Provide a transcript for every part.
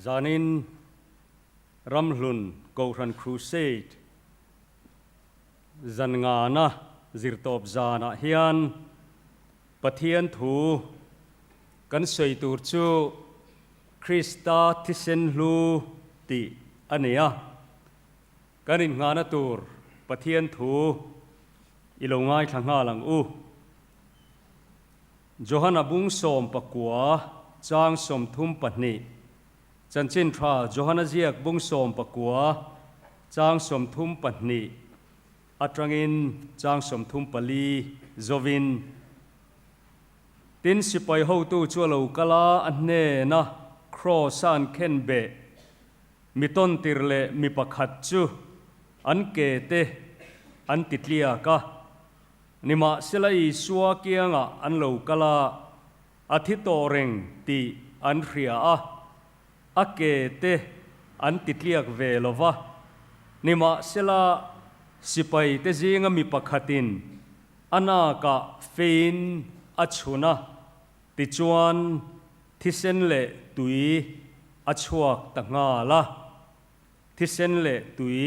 Zanin Ramhlun Kohhran Crusade zan ngana zirtawp zanah hian Pathian thu kan sawi tur chu Krista thisen hlu tih a ni a. Kan innghahna tur Pathian thu i lo ngaithla nghal ang u. Johana bung 19 chang 32 Chanchin tha Johana ziak bung 19 chang 32 atangin chang 34 zovin Tin sipai hotu chu a lo kal a, a hnena Kraws-a an khen beh Mi tawntir leh mi pakhat chu an ke te an ti tliak a, nimahsela Isua kiangah an lo kal a, a thi tawh reng tih an hria a, a ke te an ti tliak ve lo va. Nimahsela sipai te zinga mi pakhatin a nakah feiin a chhun a, tichuan Thisen leh tui a chhuak ta nghal a, thisen leh tui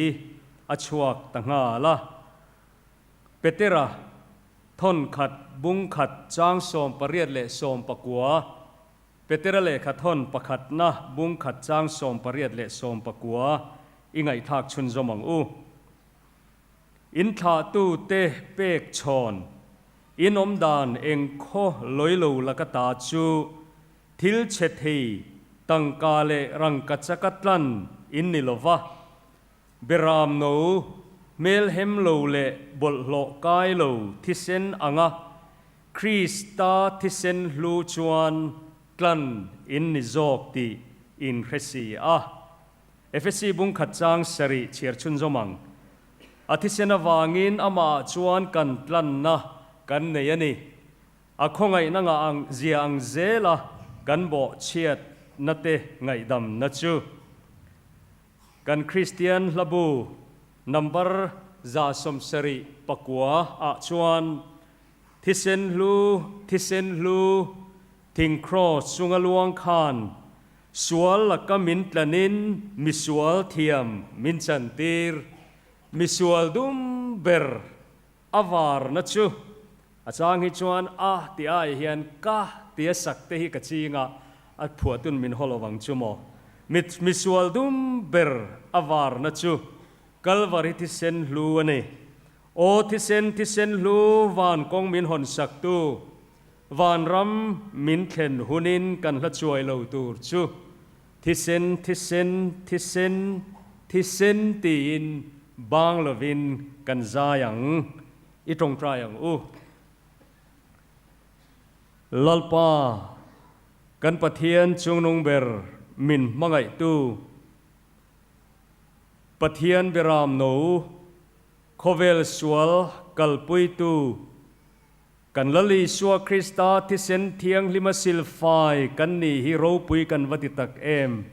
a chhuak ta nghal a. Petera thawn khat bung khat chang 18 leh 19, Petera lehkha thawn pakhatna bung khat chang 18 leh 19 i ngaihthlak chhunzawm ang u. In thlahtute pek chhawn In awm dan eng khaw lawi lo laka ta chu thil chhe thei tangka leh rangka chaka tlan in ni lo va, beram no hmel hem lo leh bawlhhlawh kai lo thisen anga Krista thisen hlu chuan tlan in ni zawk tih in hre si a. Efesi bung khat chang sarih chhiar chhunzawm ang. A thisen avangin amah chuan kan tlanna kan nei a ni. A khawngaihna ngah ang zia ang zela kan bawh chhiatna te ngaihdamna chu. Kan Kristian hlabu number 79 ah chuan Thisen hlu, thisen hlu, thing kraws chunga luang khan Sual laka min tlanin misual thiam min chantir. Misual dum ber a varna chu a chang hi chuan a ti ai hian ka ti a sak te hi ka ching a, a phuahtun min haw lovang chu maw. Misual dum ber a varna chu Kalvari thisen hlu a ni. Aw thisen, thisen hlu van kawng min hawn saktu. Vanram min thlen hunin kan hla chuai lo tur chu thisen, thisen, thisen, thisen tiin bang lovin kan zai ang, i tawngtai ang u. Lalpa, kan Pathian chungnung ber min hmangaihtu, Pathian Beram No, khawvel sual kalpuitu, Kan Lal Isua Krista thisen thianghlima silfai kan nih hi ropui kan va ti tak em?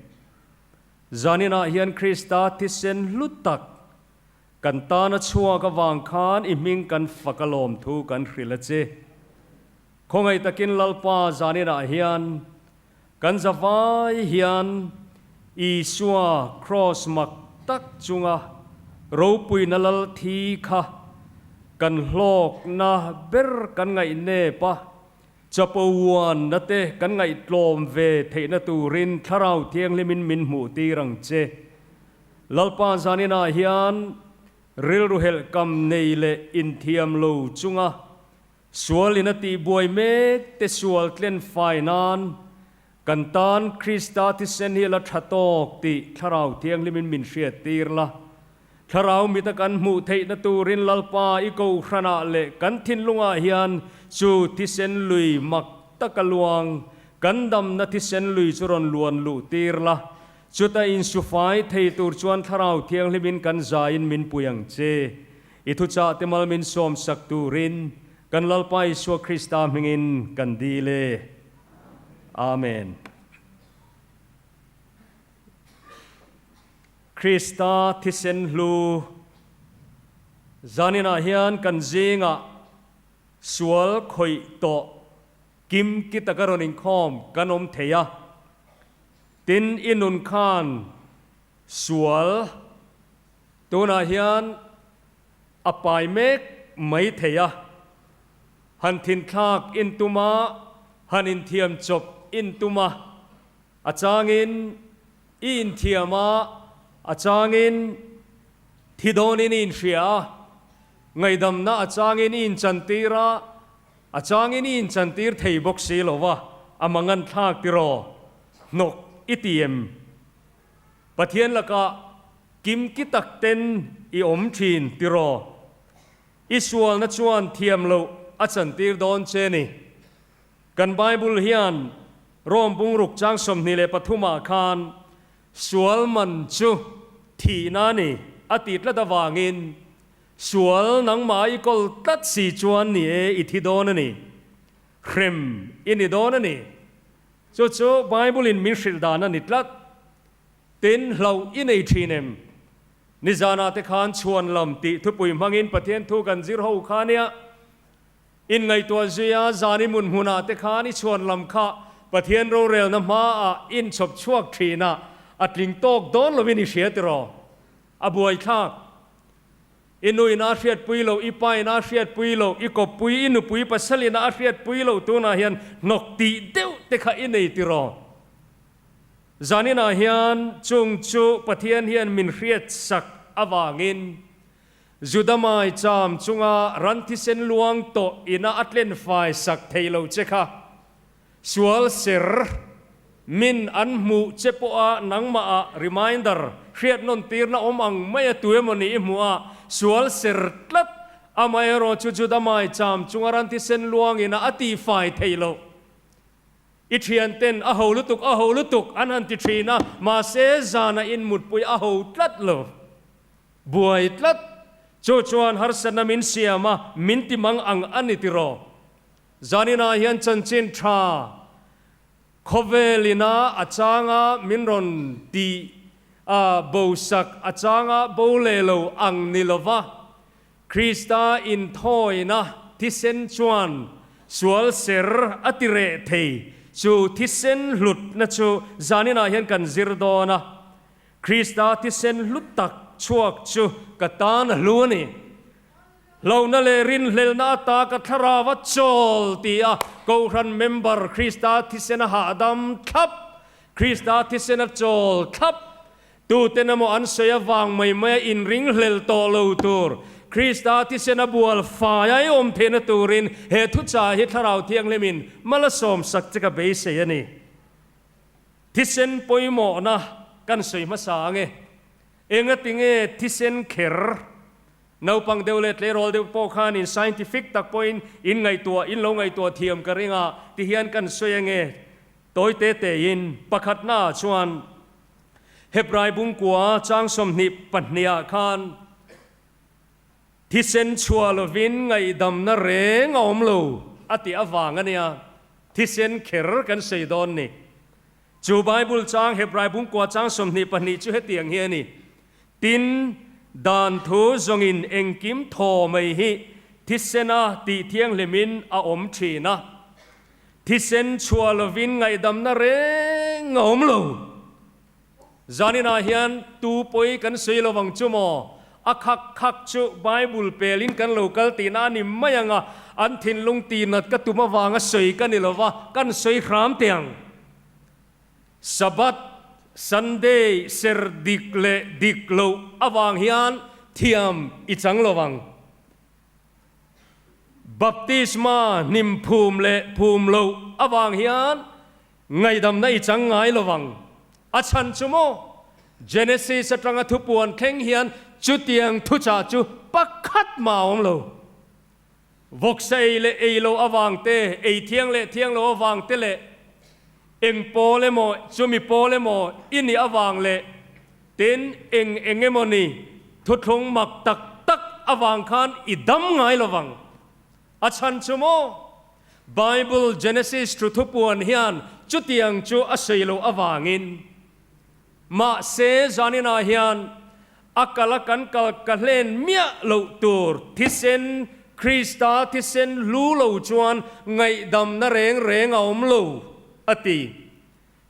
Zaninah hian Krista thisen hlu tak kan tana chhuak avang khan i hming kan fak a lawmthu kan hrilh a che. Khawngaih takin Lalpa zaninah hian kan zavai hian Isua kraws mak tak chunga ropuina lal thi kha kan hlawkna ber kan ngaih nep a, chapo uanna te kan ngaihtlawm ve theihna turin Thlarau Thianghlimin min hmuh tir ang che. Lalpa zaninah hian rilru helhkam nei leh inthiam lo chunga Sual in a tihbuai mek te sual tlen fai nan kan tan Krista thisen hi a la tha tawk tih Thlarau Thianghlimin min hriat tir la. Thlarau mita kan hmuh theihna turin Lalpa i kohhranah leh kan thinlungah hian chu thisen lui mak taka luang kan damna thisen lui chu rawn luan luh tir la. Chuta insufai thei tur chuan Thlarau Thianghlimin kan zaiin min pui ang che. I thuchah te mal min sawm sak turin kan Lalpa Isua Krista hmingin kan dil e. Amen. Krista thisen hlu zaninah hian kan zingah sual khawih tawh kim ki taka rawn inkhawm kan awm thei a. Tin, i nun khan sual tunah hian a pai mek mai thei a, han thinthlak intum a, han inthiam chawp intum a, a changin i inthiam a, a changin thi dawnin i inhria a, ngaihdamna a changin i inchantir a, A changin i inchantir thei bawk si lo va, a mangan thlak tiraw? Hnawk i ti em? Pathian lakah kim ki tak ten i awm thin tiraw? I sualna chuan thiam loh a chantir dawn che ni. Kan Bible hian Rom bungruk chang 23 ah khan sual man chu thihna a ni a ti tlat avangin Sual nangmah i kawl tlat si chuan ni e, i thi dawn a ni. Hrem i ni dawn a ni. Chu chu Bible-in min hrilh dan a ni tlat. Tin, hlauh i nei thin em? Nizanah te khan chhuan lam tih thupui hmangin Pathian thu kan zir ho kha nia. Inngaihtuah zuia zan i mun hmunah te khan i chhuan lam kha Pathian rorelna hmaah inchhawp chhuak thin a, a tling tawk dawn lovin i hria tiraw? A buaithlak. I nuin a hriatpui loh, i pain a hriatpui loh, i kawppui, i nupui pasalin a hriatpui loh tunah hian hnawk tih deuh te kha i nei tiraw? Zaninah hian chung chu Pathian hian min hriatsak avangin Juda mai cham chunga ran thisen luang tawh ina a tlen fai sak thei lo che kha Sual ser, min an hmuh che pawha nangmahah reminder, hriat nawn tirna awm ang maia tu emaw ni i hmuh a, sual ser tlat, amaherawh chu Juda mai cham chunga ran thisen luangin a a tihfai thei loh. I thianten a ho lutuk, a ho lutuk an han ti thin a, mahse zana inmutpui a ho tlat lo. Buai tlat, chu chuan harsatna min siam a, min ti mang ang a ni tiraw? Zaninah hian chanchin tha khawvel ina a changa min rawn tih a bosak a changa bo leh lo ang ni lova, Krista inthawina thisen chuan sual ser a ti reh thei chu thisen hlutna chu zaninah hian kan zir dawn a, Krista thisen hlut tak chhuak chu ka tan a hlu a ni. Hlauhna leh rinhlelhna ata ka thlarau a chawl ti a Kohhran member Krista thisen a hahdam thlap, Krista thisen a chawl thlap. Tuten emaw an sawi avang mai mai a inringhlel tawh lo tur, Krista thisen a bual fai a i awm theihna turin he thuchah hi Thlarau Thianghlimin mal a sawmsak che ka beisei a ni. Thisen pawimawhna kan sawi hmasa ang e. Engatinge thisen kher Naupang deuh leh tleirawl deuh pawh khanin scientific tak pawhin in ngaihtuah, in lo ngaihtuah thiam ka ring a, tihian kan sawi ange tawi te tein. Pakhatnaah chuan Hebrai bungkua chang 22 ah khan thisen chhuah lovin ngaihdamna reng a awm lo a tih avang a nia, thisen kher kan sawi dawn ni. Chu Bible chang Hebrai bungkua chang 22 chu hetiang hi a ni. Tin, dan thu zawngin engkim thaw mai hi thisena tih thianghlimin a awm thin a, thisen chhuah lovin ngaihdamna reng a awm lo. Zaninah hian tu pawi kan sawi lo vang chu maw? A khak khak chu Bible pelin kan lo kal tihna a ni mai ang a, an thinlung tihnat ka tum avanga sawi ka ni lo va, kan sawi hram teh ang. Sabbath, Sunday, ser dik leh dik loh avang hian thiam i chang lo ang. Baptisma hnim phum leh phum loh avang hian ngaihdamna i chang ngai lo ang. A chhan chu maw? Genesis atanga thupuan thleng hian chutiang thuchah chu pakhat mah a awm lo. Vawksa ei leh ei lo avang te, ei thiang leh thiang lo avang te leh eng pawl emaw chumi pawl emaw i nih avang leh tin eng eng emaw ni thuthlung mak tak tak avang khan i dam ngai lovang. A chhan chu maw? Bible Genesis thu thupuan hian chutiang chu a sawi loh avangin. Mahse zaninah hian a kal a kan kal ka hlen miah loh tur thisen, Krista thisen hlu lo chuan ngaihdamna reng reng a awm lo, a ti.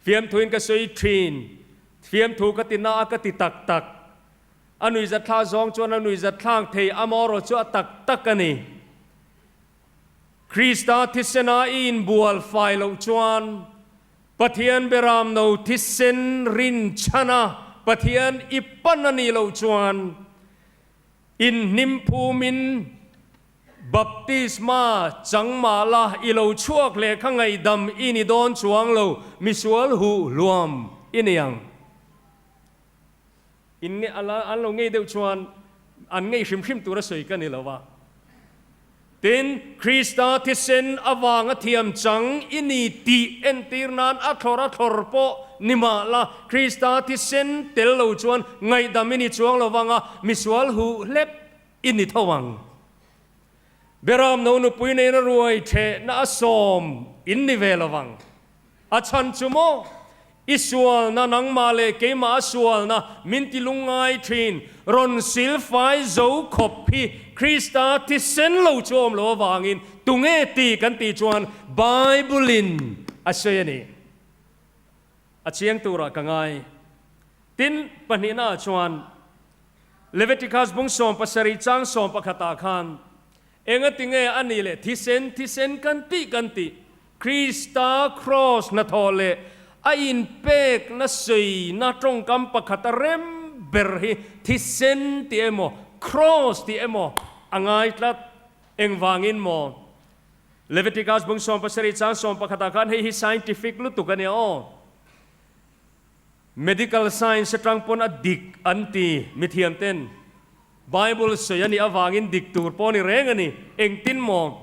Fiamthuin ka sawi thin, fiamthu ka ti na a ka ti tak tak. A nuihzatthla zawng chuan a nuihzatthlak thei, amaherawh chu a tak tak a ni. Krista thisena i inbual fai loh chuan Pathian beram no thisen rinchhana Pathian i pan a nih loh chuan inhnim phumin baptisma chang mah la i lo chhuak leh kha ngaihdam i ni dawn chuang lo, misual huh hluam i ni ang. In nge an lo ngei deuh chuan an ngei hrim hrim tura sawi ka ni lo a. Tin, Krista thisen avanga thiam chang i ni tih entir nan a thlawr a thlawr pawh ni mah la, Krista thisen tel lo chuan ngaihdam i ni chuang lo vang a, misual huh hlep i ni tho ang. Beram no nupui neina ruai thehna a sawm in ni ve lo vang. A chhan chu maw? I sualna nangmah leh keimah a sualna min ti lungngai thin. Rawn silfai zo khawp hi Krista thisen lo chu awm lo avangin tunge ti kan tih chuan Bible-in a sawi a ni. A chiang turah ka ngai. Tin, pahnihnaah chuan Leviticus bung 17 chang 11 ah khan Engati nge a nih leh thisen thisen kan tih kan tih? Krista kraws hnathawh leh a inpekna sawina tawngkam pakhat a rem ber hi thisen tih emaw kraws tih emaw a ngai tlat. Engvangin maw? Leviticus bung 17 chang 11 ah khan hei hi scientific lutuk a nia aw. Medical science atang pawn a dik an ti mithiam ten. Bible sawi a nih avangin dik tur pawh a ni reng a ni. Engtin maw?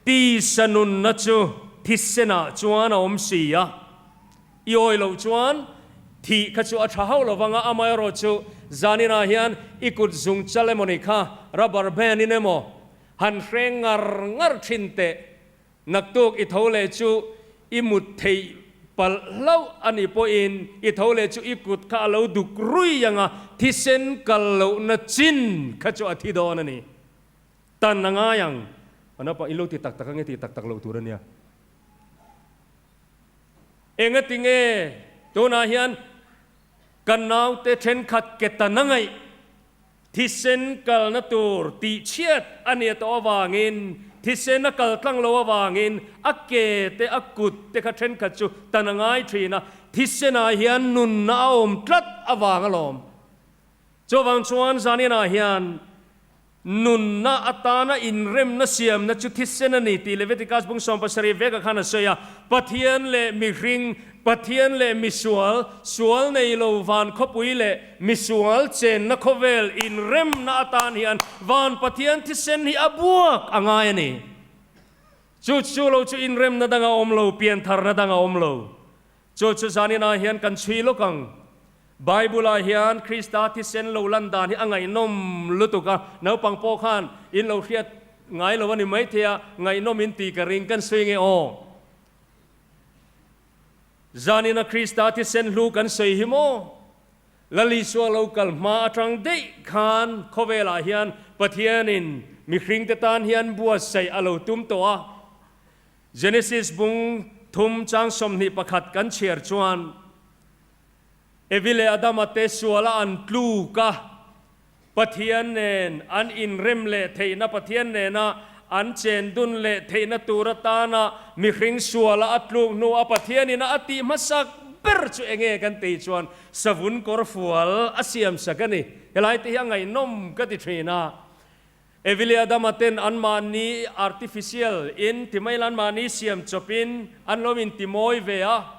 Tisa nunna chu thisenah chuan a awm si a. I awi loh chuan thih kha chu a tha hauh lo vang a, amaherawh chu zaninah hian i kut zung chal emaw ni kha rubber band in emaw han hreng ngar ngar thin teh. Naktuk i tho leh chu i mut theih palh hlauh a nih pawhin i tho leh chu i kut kha a lo duk rui ang a, thisen kal lohna chin kha chu a thi dawn a ni. Tan a ngai ang. A naupang in lo ti tak tak ang e tih tak tak loh tur a nia. Engati nge tunah hian kan naute thenkhat ke tan a ngaih? Thisen kalna tur tihchhiat a nia tawh avangin, thisen a kal tlang lo avangin a ke te a kut te kha thenkhat chu tan a ngai thin a, thisenah hian nunna a awm tlat avang alawm. Chuvang chuan zaninah hian nunna atana inremna siamna chu thisen a ni tih Leviticus bung 17 vekah khan a sawi a, Pathian leh mihring Pathian leh misual, sual nei lo van khawpui leh misual chenna khawvel inremna atan hian van Pathian thisen hi a buak a ngai a ni. Chu chu lo chu inremna dang a awm lo, piantharna dang a awm lo. Chu chu zaninah hian kan chhui lawk ang. Bible-ah hian Krista thisen lo lan dan hi a ngaihnawm lutuk a, naupang pawh khan in lo hriat ngai lo a ni maithei a, ngaihnawm in tih ka ring kan sawi nge aw. Zanina Krista thisen hlu kan sawi hi maw? Lal Isua lo kal hma atang daih khan khawvelah hian Pathianin mihringte tan hian buatsaih a lo tum tawh a. Genesis bung thum chang 21 kan chhiar chuan Evi leh Adama te suala an tluk a, Pathian nen an inrem leh theihna, Pathian nena an chen dun leh theihna tur atana mihring suala a tluk hnu a Pathianin a tih hmasak ber chu enge kan tei chuan savun kawr fual a siam sak a ni. Helai te hi a ngaihnawm ka ti thin a. Evi leh Adama ten anmahni artificial in ti mai la anmahni siam chawpin an lo intimawi ve a.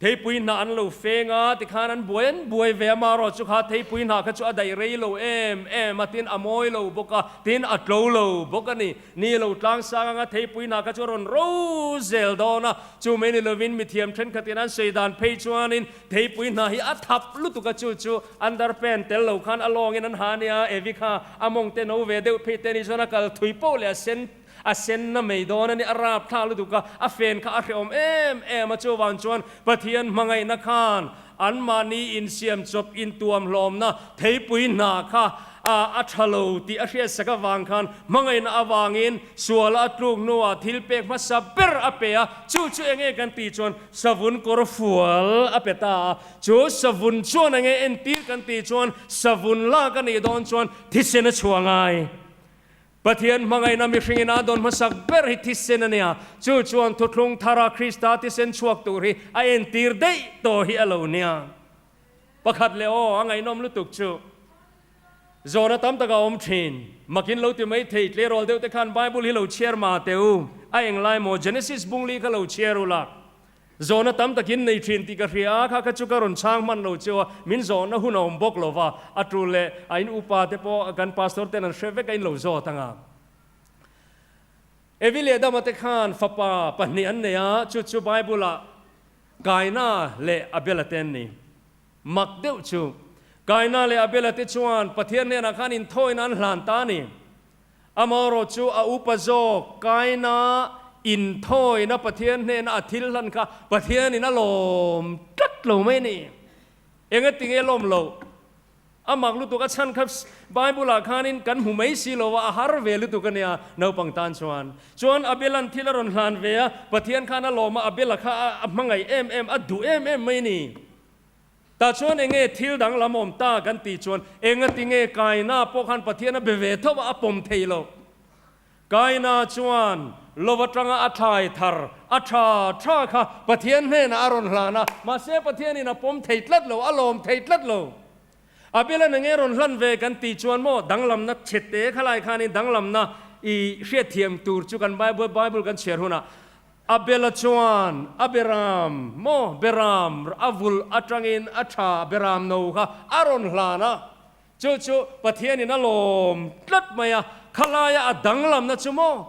Theipui hnah an lo feng a, tikhan an buai an buai ve a, marawh chu kha theipui hnah kha chu a daih rei lo em em a, tin a mawi lo bawk a, tin a tlo lo bawk a ni. Ni lo tlang sang anga theipui hnah kha chu a rawn ro zel dawn a, chu mai ni lovin mithiam thenkhatin an sawi dan phei chuanin theipui hnah hi a thap lutuk a, chu chu underpant tel lo khan a lawngin an ha ania, Evi kha a mawng te no ve deuh phei te ni chuan a kal thui poh leh a sen A senna mai dawn a ni, a rap thlak lutuk a, a fen kha a hrehawm em em a, chuvang chuan Pathian hmangaihna khan anmahni insiam chawp intuam hlawmna theipui hna kha A, a tha lo tih a hriatsak avang khan hmangaihna avangin suala a tluk hnuah thil pek hmasa ber a pe a, chu chu enge kan tih chuan savun kawr fual a pe ta a, chu savun chuan enge entir kan tih chuan savun lak a nih dawn chuan thisen a chhuah ngai. Pathian hmangaihna mihringin a dawn hmasak ber hi thisen a nia, chu chuan thuthlung thara Krista thisen chhuak tur hi a entir daih tawh hi a lo nia. Pakhat leh aw, a ngaihnawm lutuk chu. Zawhna tam tak a awm thin. Makin lo ti mai thei, tleirawl deuh te khan Bible hi lo chhiar mah teh u, a englai maw Genesis bungli kha lo chhiar u la. Zawhna tam takin nei thin tih ka hria a, kha kha chu ka rawn chhang hman lo cheu a, min zawhna hun a awm bawk lo va, a tul leh a in upa te pawh kan pastor ten an hre vek a in lo zawt ang a. Evi leh Adama te khan fapa pahnih an nei a, chu chu Bible ah Kaina leh Abela te an ni. Mak deuh chu, Kaina leh Abela te chuan Pathian hnenah khan inthawina an hlan ta a ni. Amaherawh chu a upa zawk Kaina inthawina Pathian hnena a thil hlan kha Pathianin a lawm tlat lo mai a ni. Engatinge lawm loh? A mak lutuk a chhan kha Bible ah khanin kan hmu mai si lo a, a har ve lutuk a nia naupang tan chuan. Chuan Abel-a'n thil a rawn hlan ve a, Pathian khan a lawm a, Abel-a kha a hmangaih em em, a duh em em mai a ni. Tah chuan enge thil danglam awm ta kan tih chuan engatinge Kaina pawh khan Pathian a be ve tho a, a pawm thei lo. Kaina chuan lo atanga a thlai thar a tha tha kha Pathian hnenah a rawn hlan a, mahse Pathianin a pawm thei tlat lo, a lawm thei tlat lo. Abel-a'n enge rawn hlan ve kan tih chuan maw danglamna chhete khalai khanin danglamna i hriatthiam tur chu kan Bible Bible kan chhiar hunah Abel-a chuan a beram maw beram a vulh atangin a tha beram no kha a rawn hlan a, Chu chu Pathianin a lawm tlat mai a, khalaia a danglamna chu maw?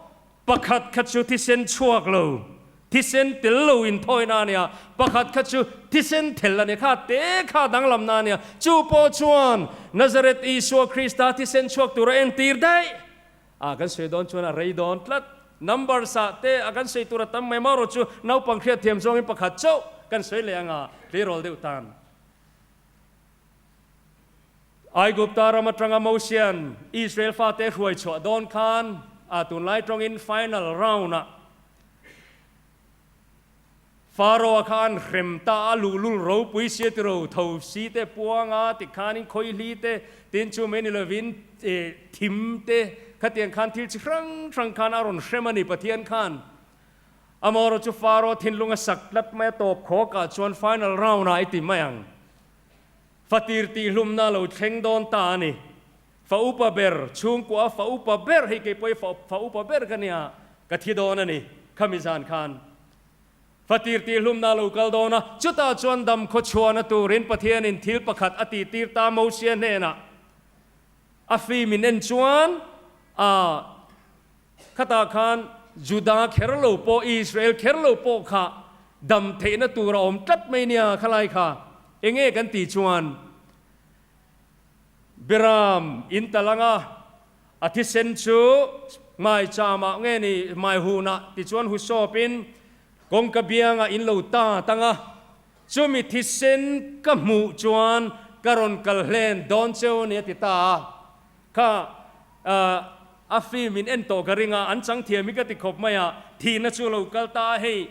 Pakhat kha chu thisen chhuak lo, thisen tel lo inthawina a nia, pakhat kha chu thisen thel a nia, kha te kha a danglamna a nia. Chu pawh chuan Nazareth Isua Krista thisen chhuak tura entir daih a kan sawi dawn chuan a rei dawn tlat. Numbers ah te a kan sawi tur a tam mai marawh chu naupang hriatthiam zawngin pakhat chauh kan sawi leh anga tleirawl deuh tan. Aigupta ram atanga Mosia'n Israel fate hruai chhuah dawn khan a tunlai tawngin final round-ah Pharaoh-a kha an hrem ta a, luhlul ropui sia tiro tho si te puanga tikhanin khawihli te tin chu mai ni lovin thim te khatiang khan thil chi hrang hrang khan a rawn hrem a ni Pathian khan. Amaherawhchu chu Pharaoh thinlung a sak tlat mai a tawp khawkah chuan final round-ah i ti mai ang. Fatir tihhlumna lo thleng dawn ta a ni. Fa upa ber, chhungkua a fa upa ber hei kei pawh hi fa upa ber ka nia, ka thi dawn a ni khami zan khan. Fatir tihhlumna lo kal dawn a, chutah chuan dam khawchhuahna turin Pathianin thil pakhat a tihtir ta Mosia hnenah. A film in en chuan a Khatah khan Juda kher lo pawh, Israel kher lo pawh kha dam theihna tur a awm tlat mai nia khalai kha. Enge kan tih chuan Beram in tal anga a thisen chu hmaicham-ah nge ni hmaihunah tichuan husawpin kawngka biangah in lo ta tang a, chumi thisen ka hmuh chuan ka rawn kal hlen dawn cheu a ni a ti ta a. Kha a film in en tawh ka ring a, an chang thiam hi ka ti khawp mai a, thihna chu a lo kal ta a, hei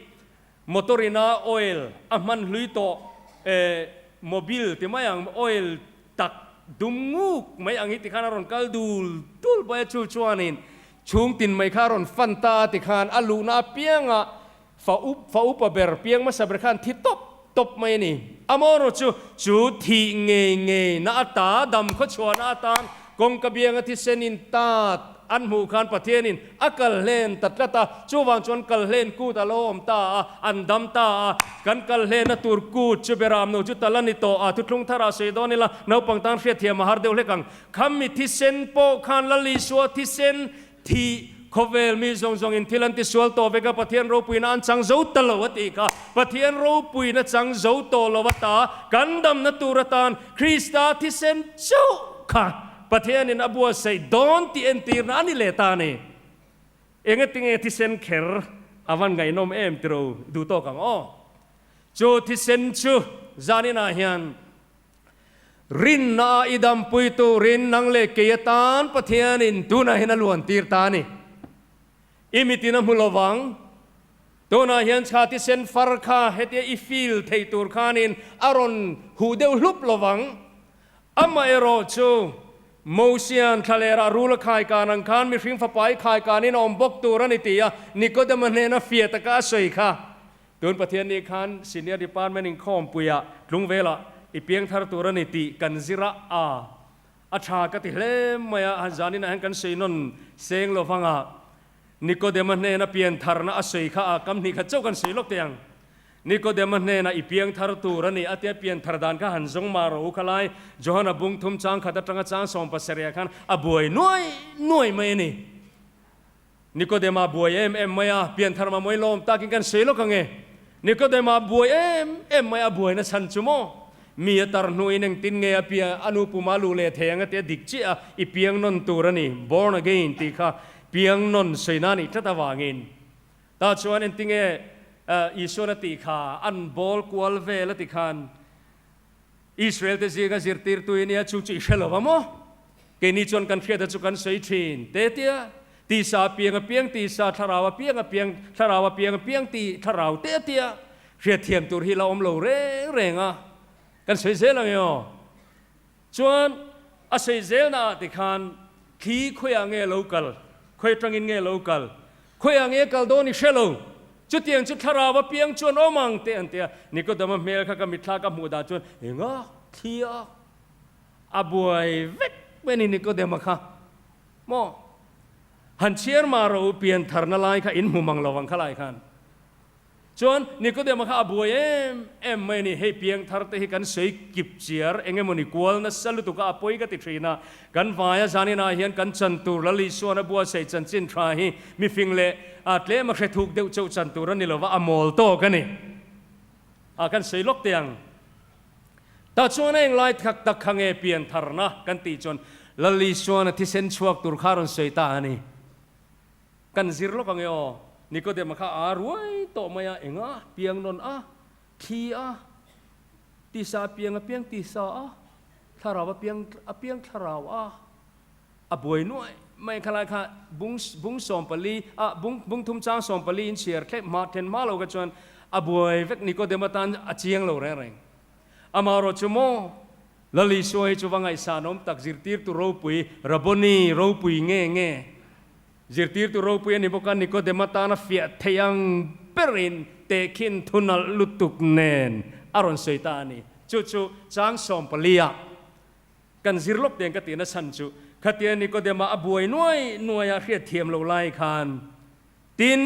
motor ina oil a hman hlui tawh eh mobil ti mai ang oil tak dum nguk mai ang hi tikhan a rawn kal dul dul mai a, chu chuanin chhung tin mai kha a rawn fan ta a tikhan a luhna apianga Fa up, fa upa ber, piang hmasa ber khan thi tawp tawp mai a ni. Amaherawh chu, chu thih ngei ngei na ata, dam khawchhuahna atan kawngka bianga thisen in tat an hmuh khan Pathianin a kal hlen ta tlat a, chuvang chuan kal hlen kut a lo awm ta a, an dam ta a, kan kal hlenna tur kut chu beram no chu tal a ni tawh a, thuthlung tharah sawi dawn ila, naupang tan hriatthiam a har deuh hlek ang. Khami thisen pawh khan Lal Isua thisen Thih, khawvel mi zawng zawngin thil an tisual tawh vek a, Pathian ropuina an chang zo ta lo a tih kha. Pathian ropuina chang zo tawh lo ata kan damna tur atan Krista thisen chauh kha Pathianin a buatsaih dawn tih entirna a ni leh ta a ni. Engatinge thisen kher a van ngaihnawm em tiro duh tawk ang aw. Chu thisen chu zaninah hian. Rinna a i dampui turin nang leh kei atan Pathianin tunah hian a luan tir ta a ni. I mitin a hmu lovang. Tunah hian chhati sen far kha hetia i feel thei tur khanin a rawn huh deuh hlup lovang. Amaherawh chu, Mosia'n thlalerah rul a khaikan ang khan mihring fapa i khaikanin a awm bawk tur a ni ti a Nikodema hnena fia taka a sawi kha. Tun Pathian nih khan Senior Department inkhawmpuiah tlungvelah i piangthar tur a ni tih kan zir a, a a tha ka ti hle mai a, han zaninah hian kan sawi nawn seng lo vang a, Nikodema hnena piantharna a sawi kha a kam hnih khat chauh kan sawi lawk teh ang. Nikodema hnena i piangthar tur a ni a tia pianthar dan kha han zawng mah rawh u kha lai Johana bung thum chang khat atanga chang sawm pasarih ah khan a buai nuai nuai mai a ni. Nikodema buai em em mai a, pianthar mah mawi lawm takin kan sawi lawk ang e. Nikodema buai em em mai a buaina chhan chu maw? Mi a tar hnuin engtin nge a pian a nu puma luh leh thei ang a tia dik chiah a, i piang nawn tur a ni, born again tih kha piang nawn sawina a nih tlat avangin. Tah chuan engtinge Isuan a tih kha an bawl kual vel a ti khan Israel te zinga zirtirtu i nia chu chu i hre lo va maw? Keini chuan kan hriata chu kan sawi thin te tia, tisa a piang a piang tisa, thlarau a piang a piang thlarau a piang a piang ti thlarau te tia hriatthiam tur hi la awm lo reng reng a, kan sawi zel ang e aw. Chuan a sawi zelna ah tikhan thli khawiah nge lo kal, khawi atangin nge lo kal, khawiah nge kal dawn i hre lo, chutiang chu thlarau a piang chuan awm ang te an ti a. Nikodama hmel kha ka mitthla ka hmuh dan chuan enga thli a a buai vek mai a ni Nikodema kha maw? Han chhiar mah rawh u piantharna lai kha in hmu mang lo ang kha lai khan. Chuan Nikodema kha a buai em em mai a ni, hei piangthar te hi kan sawi kip chiar eng emawni kual nasa lutuk a, a pawi ka ti thin a, kan vaia zaninah hian kan chan tur Lal Isuan a buatsaih chanchin tha hi mifing leh a tlem a hre thuk deuh chauh chan tur a ni lova, a mawl tawk a ni. A kan sawi lawk teh ang. Tah chuan a englai thak tak kha nge piantharna kan tih chuan Lal Isuan a thisen chhuak tur kha a rawn sawi ta a ni. Kan zir lawk ang e aw. Nikodema kha a ruai tawh mai a, enga piang nawn a, thli a, tisa a piang a piang tisa a, thlarau a piang a piang thlarau a, a buai nuai mai kha lai kha bung bung 14 a bung bung thum chang 14 in chhiar thlep hma then hma lo kha chuan a buai vek Nikodema tan a chiang lo reng reng. Amaherawh chu maw Lal Isua hi chu va ngaihsanawm tak zirtirtu ropui Rabboni ropui nge nge Zirtirtu ropui a ni bawk a, Nikodema tana fiah theih ang berin tehkhin thu nalh lutuk nen a rawn sawi ta a ni. Chu chu chang 14 ah kan zir lawk teng ka tihna chhan chu khatia Nikodema a buai nuai nuai a hriat thiam lo lai khan tin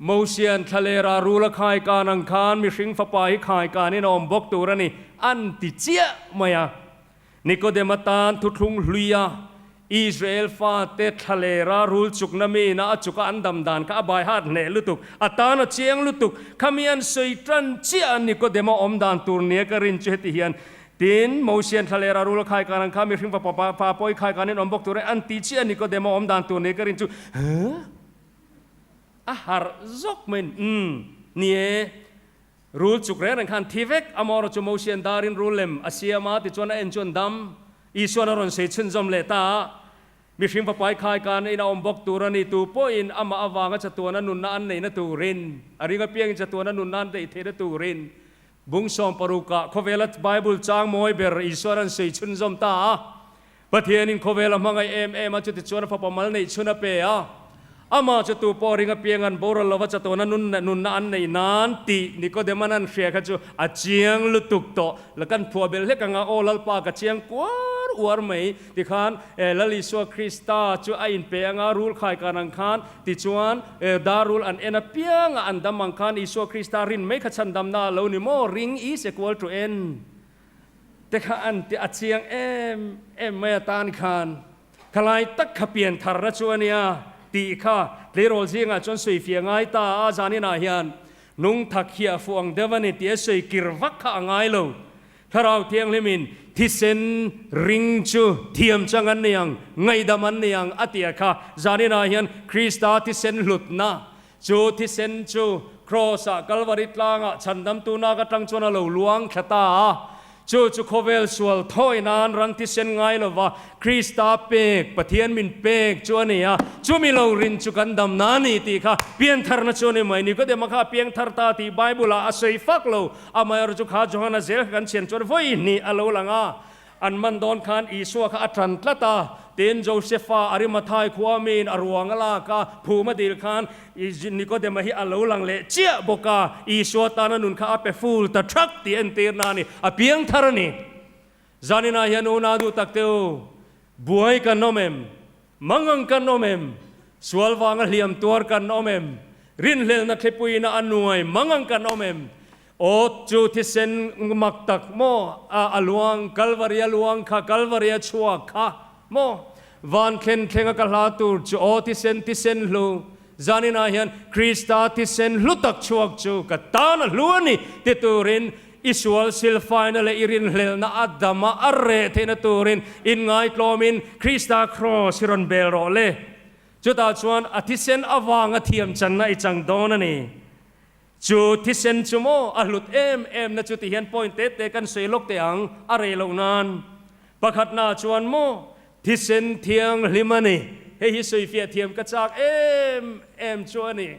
Mosian thlalera rul a khaikan ang khan mihring fapa hi khaikanin a awm bawk tur a ni an ti chiah mai a. Nikodema tan thuthlung hluia Israel fate thlalera rul chukna miina a chuka an dam dan kha a bai hat hneh lutuk, a tan a chiang lutuk. Khami an sawi tan chiah a Nikodema awm dan tur nia ka rin chu heti hian, Tin, Mosian thlalera rul a khaikan ang kha mihring fapa pa pawh i khaikanin awm bawk tur e an ti chiah a Nikodema awm dan tur nia ka rin chu, Huh? A harh zawk mai in, Umm, ni e. Rul chuk reng reng khan thi vek a maw chu Mosian darin rul lem a siam a tichuan a en chuan dam Isuan a rawn sei chhunzawm leh ta a, mihring fapai khai kan in a awm bawk tur a ni tu pawhin amah avanga chatuana nunna an neihna turin a ring apiangin chatuana nunna an neih theihna turin bung 60 ah khawvela Bible chang mawi ber Isuan an sei chhunzawm ta a. Pathianin khawvel a hmangaih em em a, chutichuan a fapa mal neih chhun a pe a. Amah chu tu pawh ring apiang an boral lova chatuana nunna an neih nan tih Nikodema'n an hria kha chu a chiang lutuk tawh. La kan phuah belh hlek anga, Aw Lalpa ka chiang kuar uar mai tikhan Lal Isua Krista chu a inpe anga rul khaikan ang khan tichuan dar rul an en apianga an dam ang khan Isua Krista rin mai kha chhandamna a lo ni maw? Ring is equal to en. Te kha an ti a chiang em em mai atan khan khalai tak kha pian tharna chu a nia tih kha tleirawl zingah chuan sawi fiah ngai ta a zaninah hian nung thak hi a fuh ang deuh a ni tih a sawi kir vak kha a ngai lo. Thlarau Thianghlimin thisen ring chu thiam chang an ni ang, ngaihdam an ni ang a ti a kha zaninah hian Krista thisen hlutna Chu thisen chu Kraws-ah Kalvari tlangah chhandamtu nak atang chuan a lo luang thla ta a. Chu chu khawvel sual thawi nan ran thisen ngai lova Krista pek, Pathian min pek chu a ni a, chumi lo rin chu kan damna a ni tih kha piantharna chu a ni mai. Nikodema kha a piangthar ta tih Bible-ah a sawi fak lo. Amaherawhchu chu kha Johana zel kha kan chhian chuan vawi hnih a lo lang a. An man dawn khan Isua kha a tan tlat a, tin Josefa Arimathai khua miin a ruang a lak a, phum a dil khan Nikodema hi a lo lang leh chiah bawk a, Isua tana nun kha a pe ful ta thak tih entirna a ni, a piang thar a ni. Zaninah hian unau duh tak te u, buai kan awm em? Mangang kan awm em? Sual vanga hliam tuar kan awm em? Rinhlelna thlipuina a nuai mangang kan awm em? Aw, chu thisen mak tak maw? A luang, Kalvari a luang kha, Kalvari a chhuak kha maw? Van thlen thlenga ka hla tur chu aw thisen, thisen hlu, zaninah hian Krista thisen hlu tak chhuak chu ka tan a hlu a ni ti turin i sual silfaina leh i rinhlelna a dama a reh theihna turin inngaitlawmin Krista kraws hi rawn bel rawh le. Chutah chuan a thisen avanga thiamchanna i chang dawn a ni. Chu thisen chu maw a hlut em em na chu ti hian point te te kan sawi lawk teh ang a rei loh nan. Pakhatna chuan maw thisen thianghlim a ni. Hei hi sawifiah thiam ka chak em em chu a ni.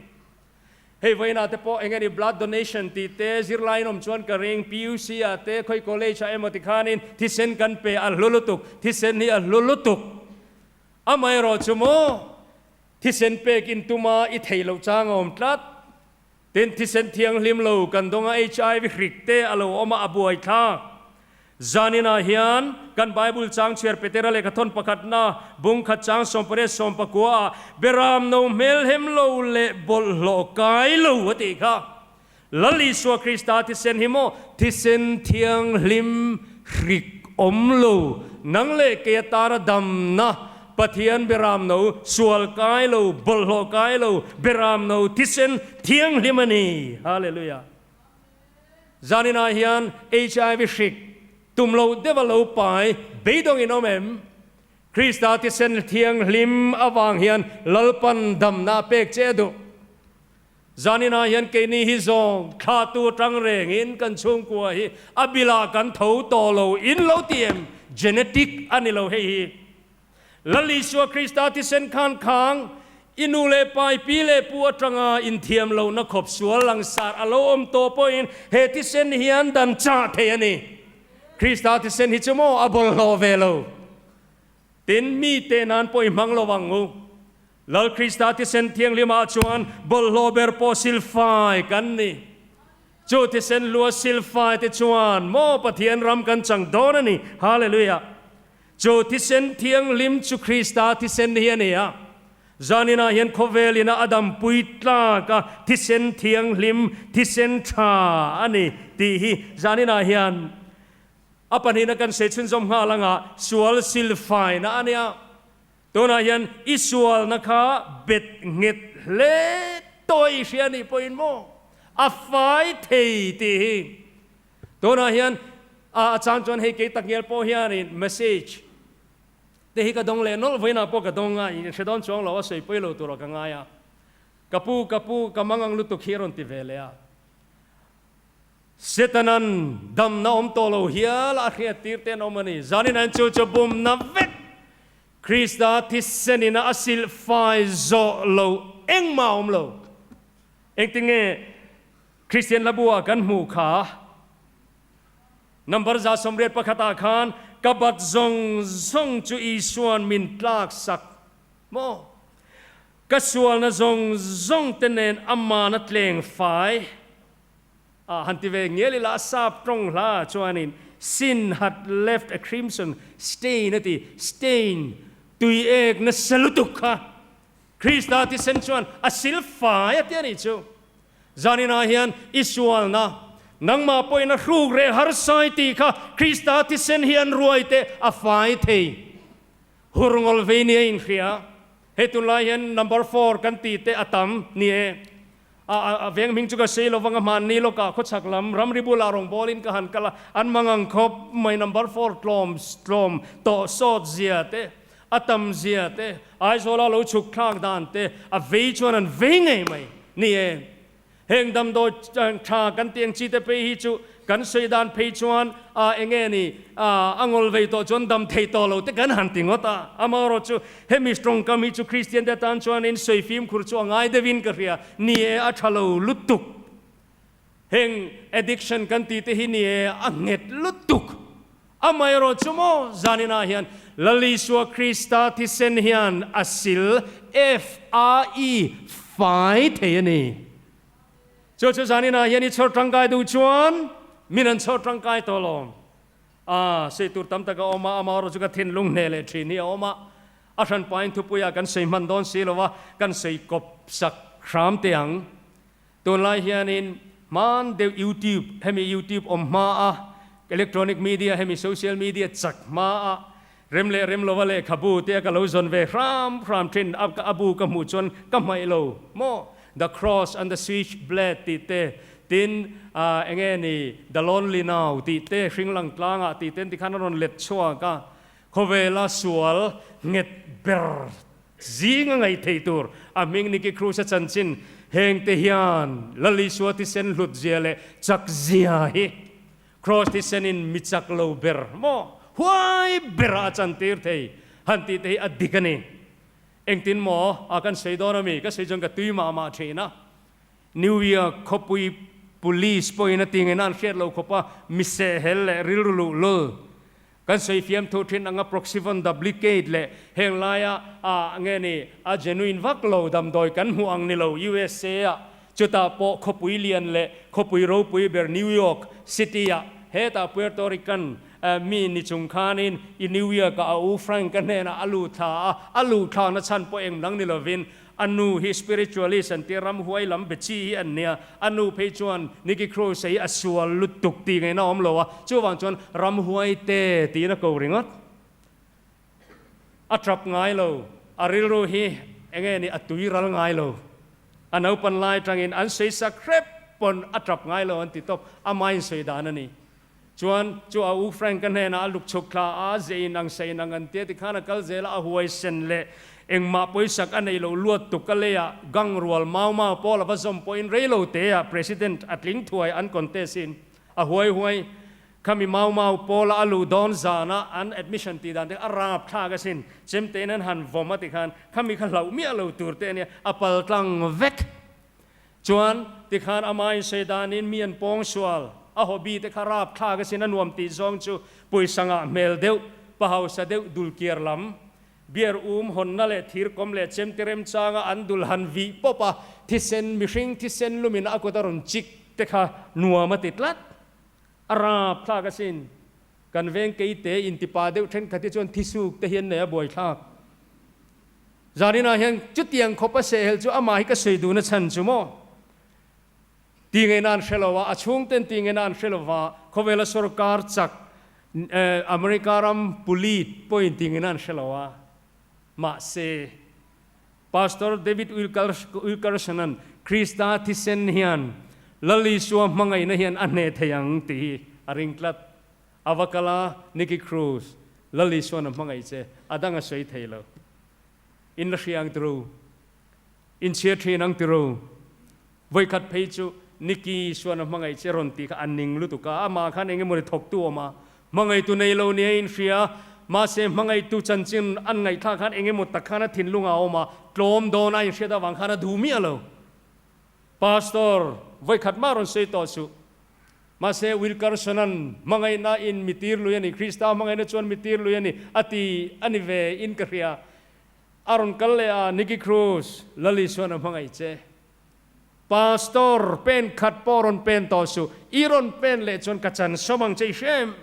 Hei vawiinah te pawh eng nge ni blood donation tih te zirlaiin awm chuan ka ring PUC ah te khawi college ah emaw tikhanin thisen kan pe a hlu lutuk, thisen hi a hlu lutuk. Amaherawhchu maw Thisen pek in tuma i theih loh chang a awm tlat. Tin, thisen thianghlim lo kan dawnga HIV hrik te a lo awm a, a buai thlak. Zaninah hian kan Bible chang chhiar Petera lehkhathawn pakhatna bung khat chang 18 19 ah Beram no hmelhem lo leh bawlhhlawh kai lo a tih kha. Lal Isua Krista thisen hi maw thisen thianghlim hrik awm lo, nang leh kei atana damna, Pathian beram no, sual kai lo, bawlhhlawh kai lo, beram no thisen thianghlim a ni. Hallelujah. Zaninah hian HIV hrik tum loh deuh a lo pai beidawng in awm em? Krista thisen thianghlim avang hian Lalpan damna a pek che a duh. Zaninah hian keini hi zawng thlahtu atang rengin kan chhungkua hi a bilah kan tho tawh lo in lo ti em? Genetic a ni lo hei hi. Lal Isua Krista thisen khan khang i nu leh pa i pi leh pu atanga inthiam lohna khawp sual langsar a lo awm tawh pawhin he thisen hian dan chah thei a ni. Krista thisen hi chu maw a bawlhhlawh ve lo. Tin, mite nan pawh i hmang lo ang u. Lal Krista thisen thianghlimah chuan bawlhhlawh ber pawh silfai kan ni. Chu thisen lua silfai te chuan maw Pathian ram kan chang dawn a ni. Hallelujah! Chu thisen thianghlim chu Krista thisen hi a ni a. Zaninah hian khawvel ina a dampui tlak a thisen thianghlim, thisen tha a ni tih hi zaninah hian a pahnihna kan sawi chhunzawm nghal anga sual silfaina a nia. Tunah hian i sualna kha bet nghet hle tawh i hria nih pawhin maw a fai thei tih hi. Tunah hian a chang chuan hei kei takngial pawh hianin message te hi ka dawng leh nawlh vawiinah pawh ka dawng a, in hre dawn chuang lo a sawi pawi lo turah ka ngai a. Ka pu, ka pu, ka mangang lutuk hi a rawn ti ve leh a. Setanan damna awm tawh lo hial a hriat tir te an awm a ni. Zanin an chu chu bumna vek Krista thisen ina a silh fai zawh lo engmah a awm lo. Engtinge Kristian hlabu ah kan hmuh kha? Number 181 ah khan ka bat zawng zawng chu Isuan min tlak sak maw? Ka sualna zawng zawng te nen aman a tleng fai. A han ti ve ngial ila a sap tawng hla chuanin sin had left a crimson stain a ti, stain, tui ek nasa lutuk kha Krista thisen chuan a sil fai a ti a nih chu. Zaninah hian i sualna, nangmah pawhin a hruk reh harsai tih kha Krista thisen hi an ruai teh a fai thei. Hur ngawl vei nia inhria. Hei tunlai hian number four kan tih te a tam ni e. A a veng hming chu ka sawi lovang a hmanni lawkah khawchhak lam ramri bulah rawngbawlin ka han kal a, an mangang khawp mai number four tlawm tlawm tawh sawt zia te, a tam zia te, Aizawla lo chhuk thlak dan te a vei chuan an vei ngei mai ni e. Heng damdawi tha kan tih ang chi te phei hi chu. Kan sawi dan phei chuan a enge ni a ngawl vei tawh chuan dam thei tawh lo te kan han ti ngawt a. Amaherawhchu hemi tawngkam hi chu Kristian te atan chuanin sawi fimkhur chu a ngai deuhin ka hria. Ni e, a tha lo lutuk. Heng addiction kan tih te hi ni e, a nghet lutuk. Amaherawhchu maw zaninah hian Lal Isua Krista thisen hian a sil, F-A-I, fai thei a ni. Chu chu zaninah hian i chhawr tangkai duh chuan min an chhawr tangkai tawh lo. A, sawi tur tam tak a awm a, amaherawh chu ka thinlung hneh leh thin hi a awm a. A hranpain thupuiah kan sawi hman dawn si lo va, kan sawi kawp sak hram teh ang. Tunlai hianin hman deuh YouTube, hemi YouTube awm hma a, electronic media, hemi social media chak hma a, rem leh rem lova lehkhabu te a ka lo zawn ve hram hram thin a, a bu ka hmuh chuan ka hmaih lo maw? The Cross and the Switchblade tih te, tin ah enge ni The Lonely Now tih te, Hringlang tlangah tih te an ti khan a rawn let chhuak a, khawvela sual nghet ber Zing a ngaih theih tur a hming Nicky Cruz a chanchin heng te hian Lal Isua thisen hlut zia leh chak zia hi Kross thisen in mi chak lo ber maw huai ber ah a chantir thei han tih te hi a dik a ni. Engtin maw a kan sawi dawn ami? Ka sawi chuan ka tui mah mah thin a. New York khawpui Police pawhin a ti ngei na an hriat lo khawp a mi sehhel leh rilru luh lul Kan sawi fiam thu thin anga Proxyvon duplicate leh heng laia a nge ni a genuine vak lo damdawi kan hmuh ang ni lo USA ah chutah pawh khawpui lian leh khawpui ropui ber New York City ah hetah Puerto Rican mi ni chung khanin i New York ah a u Frank a hnenah a lut thla a, a luh thlakna chhan pawh eng dang ni lovin A nu hi spiritualist an tia ramhuai lam be chi hi an nia. A nu phei chuan Nicky Cruz hi a sual lutuk tih ngaihna a awm lo a, chuvang chuan ramhuai te tiin a ko ringawt. A tap ngai lo, a rilru hi enge ni a tui ral ngai lo. A naupan lai atangin an sawi sak hrep pawn a tap ngai lo an ti tawp, ama insawi dan a ni. Chuan chu a u Frank-a hnenah a luk chhuk thla a, ze in ang sa in ang an tia tikhan a kal zel a, a huaisen leh engmah pawisak a neih loh luat tuk a leiah gang rual mau mau pawl a va zawm pawhin rei lo teah President a tling thuai an contest in a huai huai. Khami mau mau pawl a a luh dawn zana an admission tih dan te a rap thlak asin, chemtein an han vawm a tikhan khami kha hlauh miah lo tur te ania a pal tlang vek. Chuan, tikhan ama insawi danin mi an pawng sual, a hobby te kha rap thlak asin a nuam tih zawng chu pawisa ngah hmel deuh, pa hausa deuh dul kiar lam, beer um hawnna leh thir kawm leh chemte remchanga an dul han vih pawp a, thisen, mihring thisen lumin a kut a rawn chik te kha nuam a ti tlat. A rap thlak asin. Kan veng keite intipa deuh thenkhat hi chuan thisuk te hian nei a buaithlak. Zaninah hian chutiang khawp a sehhel chu amah hi ka sawi duhna chhan chu maw? Ti ngeina an hre lo a, a chhungten ti ngeina an hre lo va, khawvela sorkar chak America ram pulit pawhin ti ngeina an hre lo a. Mahse, Pastor David Wilkerson-a'n Krista thisen hian Lal Isua hmangaihna hian a hneh thei ang tih hi a ring tlat. A va kal a, Nicky Cruz, Lal Isua'n a hmangaih che, a dang a sawi thei lo. In la hria ang tiro? In chhia thin ang tiro? Vawikhat phei chu Nicky Isua'n a hmangaih che rawn tih kha a ning lutuk a, amah khan eng emawni thawktu awm a, hmangaihtu nei lo nia in hria, mahse hmangaihtu chanchin an ngaihthlak khan eng emaw tak khan a thinlung a awm a, tlawm dawn a inhriat avang khan a duh miah lo. Pastor, vawikhat mah rawn sawi tawh suh. Mahse, Wilkerson-a'n hmangaihna in mi tir lui a ni, Krista hmangaihna chuan mi tir lui a ni, a ti a ni ve in ka hria. A rawn kal leh a, Nicky Cruz, Lal Isua'n a hmangaih che. Pastor, pen khat pawh rawn pen tawh suh, i rawn pen leh chuan ka chan sawm ang che i hria em?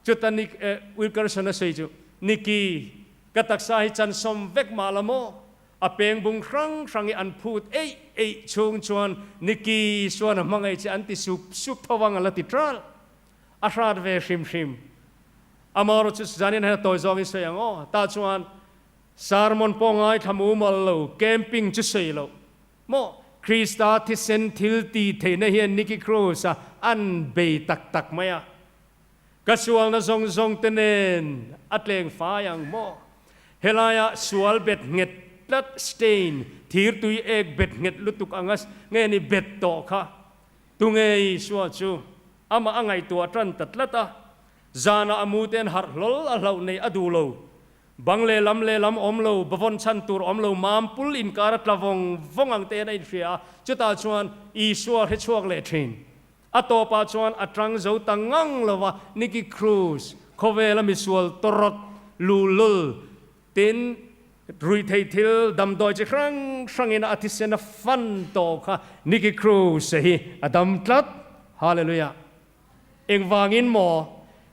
Chuta Nick, eh, Wilkerson-a sawi chu, Nicky, ka taksa hi chan sawm vek mah la maw? A peng bung hrang hrang i an phut eih eih chhung chuan Nicky chuan a hmangaih che an ti sup sup tho vang a la ti tral. A hrat ve hrim hrim. Amaherawhchu chu zanin hian a tawi zawngin sawi ang aw. Tah chuan sermon pawh ngaithla mumal lo, camping chu sawi loh maw? Krista thisen thil ti theihna hian Nicky Cruz a an bei tak tak mai a. Ka sualna zawng zawng te nen a tleng fai ang maw? Helaia sual bet nghet tlat stain thir tui ek bet nghet lutuk anga nge ni bet tawh kha? Tunge Isua chu? Amah a ngaihtuah tan ta tlat a, zanah a mu ten harh hlawl a hlauh neih a duh lo. Bang lehlam lehlam awm lo, bavawn chhan tur awm lo, mampul inkar a tla vawng vawng ang tein a inhria a, chutah chuan Isua hre chhuak leh thin. A tawpah chuan a tang zo ta ngang lo va, Nicky Cruz, khawvela misual tawrawt, luhlul, tin, ruihtheih thil damdawi chi hrang hrangin a thisen a fan tawh kha Nicky Cruz hi a dam tlat. Hallelujah! Engvangin maw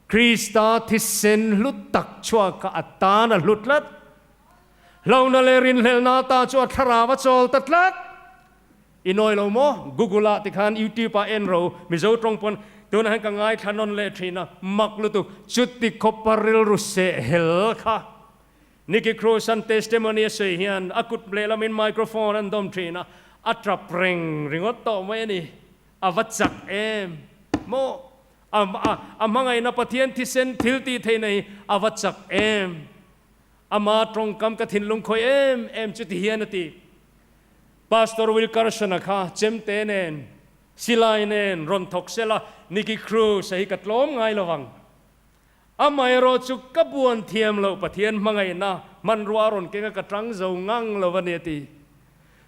Krista thisen hlu tak chhuak kha a tan a hlu tlat? Hlauhna leh rinhlelhna ta chu a thlarau a chawl ta tlat. I nawi lo maw? Google ah tikhan YouTube ah en ro, Mizo tawng pawn tunah hian ka ngaithla nawn leh thin a, mak lutuk, chuti khawpa rilru seh hel kha. Nicky Cruz an testimony a sawi hian a kut lehlamin microphone an dawm thin a, a tap reng ringawt tawh mai a ni. A va chak em maw? A a hmangaihna Pathian thisen thil tih theihna hi a va chak em? Ama tawngkam ka thinlung khawih em em chu ti hian a ti. Pastor Wilkerson-a kha chemte nen, silai nen rawn thawk sela, Nicky Cruz-a hi ka tlawm ngai lo vang. Amaherawh chu ka buan thiam loh Pathian hmangaihna hmanrua a rawn keng a ka tang zo ngang lo a ni a ti.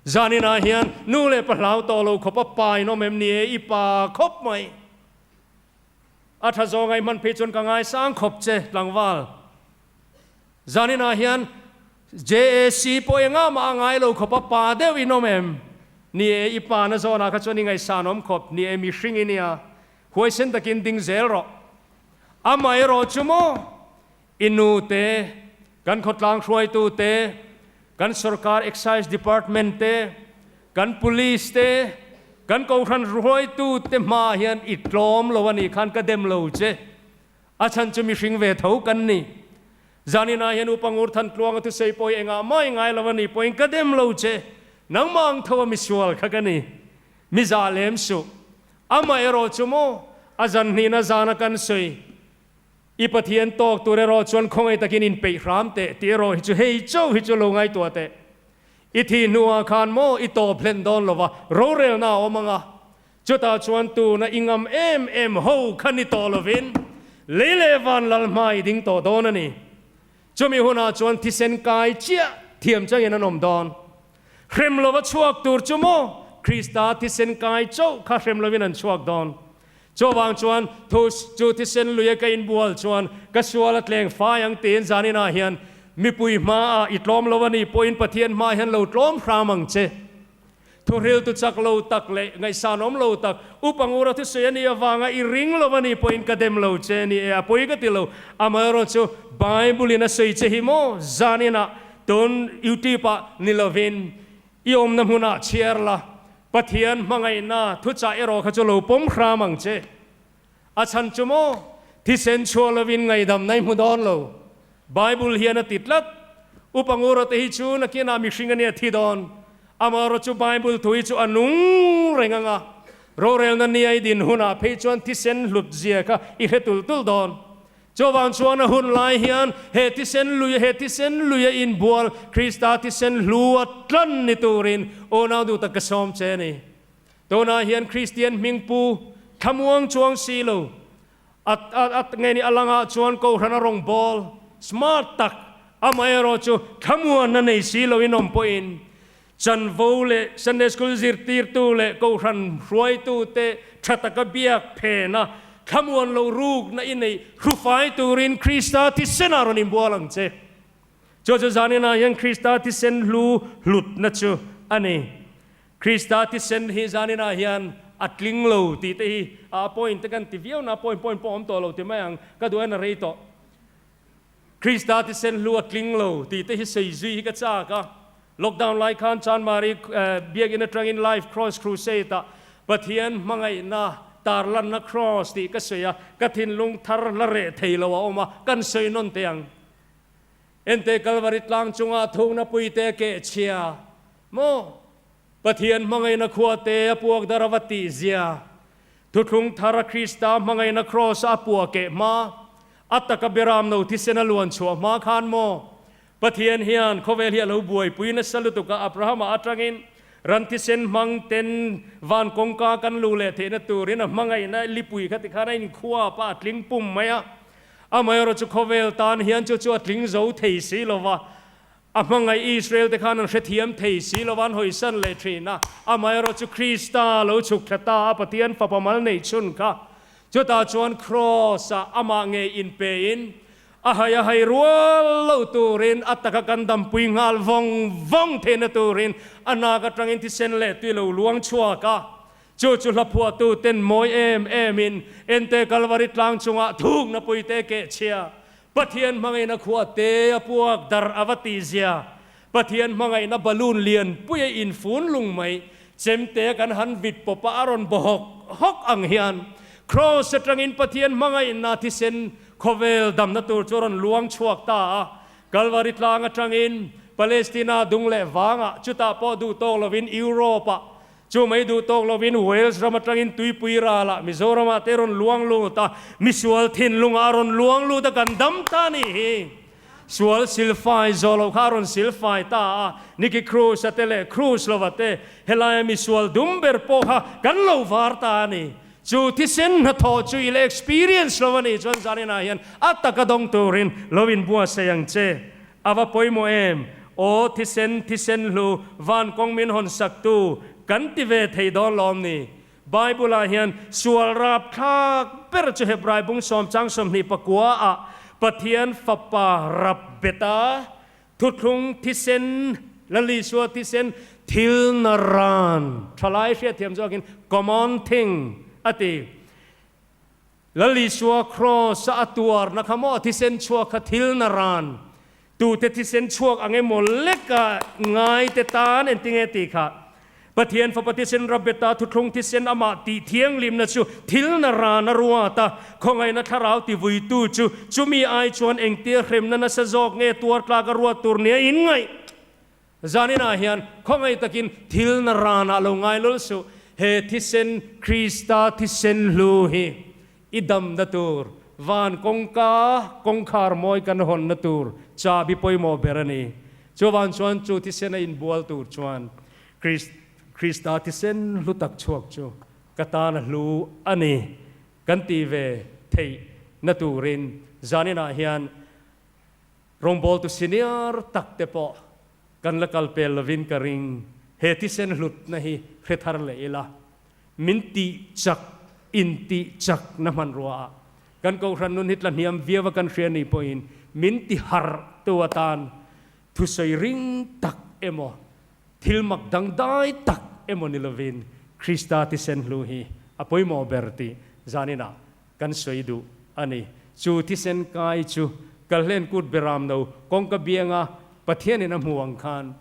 Zaninah hian nu leh pa hlau tawh lo khawp a pa in awm em ni e i pa khawp mai. A tha zawng a i hman phei chuan ka ngaisang khawp che tlangval. Zaninah hian JAC pawh engah mah a ngai lo khawp a pa deuh in awm em ni e i pa na zawnah kha chuan i ngaihsan awm khawp ni e mihring i nia huaisen takin ding zel rawh. Amaherawh chu maw i nu te, kan khawtlang hruaitu te, kan sorkar Excise Department te, kan Police te, kan kohhran hruaitu te hmaah hian i tlawm lo a nih khan ka dem lo che. A chhan chu mihring ve tho kan ni. Zaninah hian Upa Ngurthan Tluanga thusawi pawh hi engah mah i ngai lo a nih pawhin ka dem lo che. Nangmah ang tho a misual kha ka ni. Mi zah lem suh. Amaherawh chu maw, a zan hnihna zana kan sawi, I Pathian tawk tur erawh chuan khawngaih takin inpeih hram teh tih erawh hi chu hei chauh hi chu lo ngaihtuah teh. I thih hnuah khan maw i tawp hlen dawn lova rorelna a awm ang a, chutah chuan tuna i ngam em em ho kha ni tawh lovin lei leh van lal hma i ding tawh dawn a ni. Chumi hunah chuan thisen kai chiah thiam changin an awm dawn. Hrem lova chhuak tur chu maw Krista thisen kai chauh kha hrem lovin an chhuak dawn. Chuvang chuan thu chu thisen luia ka inbual chuan ka sual a tleng fai ang tiin zaninah hian mipui hmaah i tlawm lo a nih pawhin Pathian hmaah hian lo tlawm hram ang che. Thuhriltu chak lo tak leh ngaihsanawm lo tak Upa Ngura thusawi a nih avanga i ring lo a nih pawhin ka dem lo che ni e, a pawi ka ti lo. Amaherawhchu Bible-in a sawi che hi maw zaninah Tun YouTube ah ni lovin i awmna hmunah chhiar la, Pathian hmangaihna thuchah erawh kha chu lo pawm hram ang che. A chhan chu maw, thisen chhuah lovin ngaihdamna i hmu dawn lo. Bible hian a ti tlat. Upa Ngura te hi chu nakinah mihring a nia thi dawn. Amaherawh chu Bible thu hi chu a nung reng ang a, rorelna nia i din hunah phei chuan thisen hlut zia kha i hre tul tul dawn. Chuvang chuan a hun lai hian he thisen lui, he thisen lui a inbual, Krista thisen hlu a tlan ni turin unau duh tak ka sawm che a ni. Tunah hian Kristian hmingpu thlamuang chuang si lo, a a nge ni a langah chuan Kohhran a rawngbâwl smart tak, amaherawh chu thlamuanna nei si loin awm pawhin Chanvo leh Sunday School zirtirtu leh Kohhran hruaitute tha taka biak phena thlamuan lo rukna i neih hrufai turin Krista thisen-ah rawn inbual ang che. Chu chu zaninah hian Krista thisen hlu hlutna chu a ni. Krista thisen hi zaninah hian a tling lo tih te hi a point te kan ti viau na, point point pawh a awm tawh lo ti mai ang, ka duh en a rei tawh. Krista thisen hlu a tling lo tih te hi sawi zui hi ka chak a. Lockdown lai khan Chanmari Biakinn atangin Live Cross Crusade ah Pathian hmangaihna tarlanna Cross tih ka sawi a, ka thinlung thar la reh thei lo a awm a, kan sawi nawn teh ang. Ente Kalvari tlang chunga thukna puite keh chhia maw? Pathian hmangaihna khua te a puak dar a va tih zia. Thuthlung thar a Krista hmangaihna Cross a pua keh hma, a taka beram no thisen a luan chhuah hma khan maw? Pathian hian khawvel hi a lo buaipui nasa lutuk a, Abrahama atangin Ran thisen hmang ten van kawngka kan luh leh theihna turin a hmangaihna lipui kha tikhan a inkhuap a, a tling pum mai a. Amaherawhchu chu khawvel tan hian chu chu a tling zo thei si lo va, a hmangaih Israel te khan an hrethiam thei si lo va, an hawisan leh thin a. Amaherawhchu chu Krista lo chhuk thla ta a, Pathian fapa mal neih chhun kha chutah chuan Kraws-ah amah ngei inpein A hai a hai rual lo turin a taka kan dampui nghal vawng vawng theihna turin a nak atangin thisen leh tui lo luang chhuak a. Chu chu hla phuahtu ten mawi em emin Ente Kalvari tlang chungah thukna puite keh chhia Pathian hmangaihna khua te a puak dar a va tih zia Pathian hmangaihna balloon lian pui a infun lung mai chemte kan han vit pawp a a rawn baw hawk hawk ang hian Kraws atangin Pathian hmangaihna thisen Khawvel damna tur chu a rawn luang chhuak ta a, Kalvari tlang atangin Palestina dung leh vangah, chutah pawh duh tawk lovin Europe-ah, chu mai duh tawk lovin Wales ram atangin tuipui ralah Mizoramah te rawn luang lut a, misual thinlungah a rawn luang lut a, kan dam ta a nih hi. Sual silfai zawh loh kha a rawn silfai ta a, Nicky Cruz-a te leh Cruz lova te, helaia misual dum ber pawh kha kan lo var ta a ni. Chu thisen hnathawh chu i la experience lo a nih chuan zaninah hian a taka dawng turin lo inbuatsaih ang che. A va pawimawh em? Aw thisen, thisen hlu, van kawng min hawn saktu kan ti ve thei dawn lawm ni? Bible-ah hian sual rapthlak ber chu Hebrai bung sawm chang 29 ah Pathian Fapa rap bet a, Thuthlung thisen, Lal Isua thisen, thil na ran thalai hriatthiam zawkin common thing a ti. Lal Isua kraws a a tuarna kha maw thisen chhuak kha thil na ran tute thisen chhuak ang emaw leka ngaite tan engtinge tih kha Pathian Fapa thisen Rabeta thuthlung thisen amah tih thianghlimna chu thil na ran a ruat a, khawngaihna thlarau tivuitu chu chumi ai chuan engtia hremna nasa zawk nge tuar tlak a ruat tur nia inngaih. Zaninah hian khawngaih takin thil na ranah lo ngai lul suh, he thisen Krista thisen hlu hi i damna tur, van kawngka kawngkhar mawi kan hawnna tur chabi pawimawh ber a ni. Chuvan chuan chu thisen a inbual tur chuan Krista thisen hlu tak chhuak chu ka tan a hlu a ni kan ti ve theih na turin zaninah hian rawngbawltu senior tak te pawh kan la kal pel lovin ka ring. He thisen hlutna hi hre thar leh ila min tih chak in tih chak na hmanrua ah kan kohhran nun hi tla hniam viau a kan hria nih pawhin min ti harh tu atan Thusawi ring tak emaw, thil mak dangdai tak emaw ni lovin Krista thisen hlu hi a pawimawh ber tih zaninah kan sawi duh a ni. Chu thisen kai chu Kalhlen kut beram no kawngka bianga Pathianin a hmu ang khan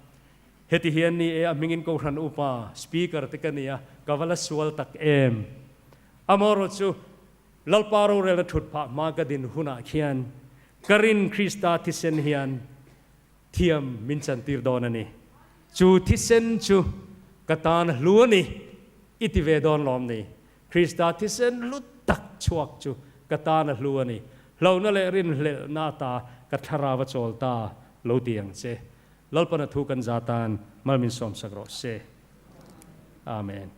heti hian ni e a hmingin Kohhran Upa, Speaker te ka ni a, ka va la sual tak em. Amaherawh chu Lalpa rorelna thut phah hma ka din hunah khian ka rin Krista thisen hian thiam min chantir dawn a ni. Chu thisen chu ka tan hlu a ni i ti ve dawn lawm ni? Krista thisen hlu tak chhuak chu ka tan a hlu a ni. Hlauhna leh rinhlelhna ata ka thlarau a chawl ta lo ti ang che. Lalpana thu kan za tan mal min sawmsak rawh se. Amen.